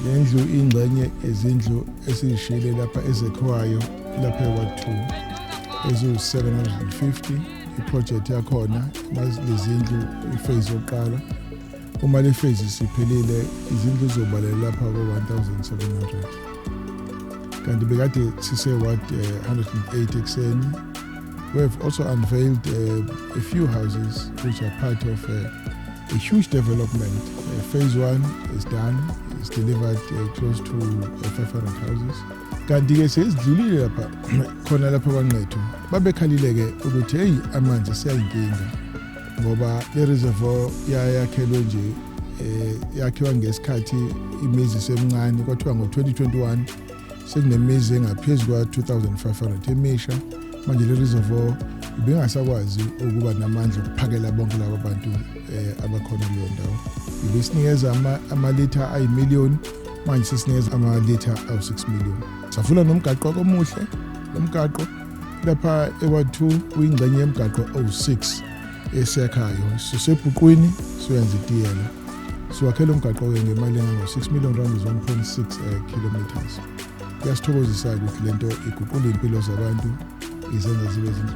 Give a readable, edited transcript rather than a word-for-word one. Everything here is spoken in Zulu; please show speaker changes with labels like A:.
A: Le ndlu ingxenye yezindlu esizishiyile lapha ezekhiwayo lapha eWard 2 eziwu-750. Iproject yakhona lezindlu iphase yokuqala. Uma le phase isiphelile, izindlu zizobalela lapha ko-1700. Kanti bekade sise-ward 108 ekuseni. We have also unveiled a few houses which are part of a huge development. Phase one is done, it's delivered close to 500 houses. Kanti-ke sezidlulile lapha khona lapha kwaNqetho, babekhalile-ke ukuthi heyi, amanzi siyayinkinga ngoba le reservoir yayakhelwe nje, yakhiwa ngesikhathi imizi isemncane. Kwathiwa ngo-2021 sekunemizi engaphezu kwa-2500 emisha. Manje le reservoir ibingasakwazi ukuba namandla okuphakela bonke laba bantu abakhona kuleyo ndawo. Ibisinikeza amalitha ayimiliyoni, manje sesinikeza amalitha awu-6 million. Savula nomgaqo omuhle. Lo mgaqo lapha eWard 2 kuyingxenye yemigaqo owu-6 esiyakhayo. Sisebhuqwini, siwenza itiyela. Siwakhela umgaqo-ke ngemali engango-6 million rand, is 1.6 kilometers. Kuyasithokozisa-ke ukuthi lento iguqula iy'mpilo zabantu, izenza zibe zinhle.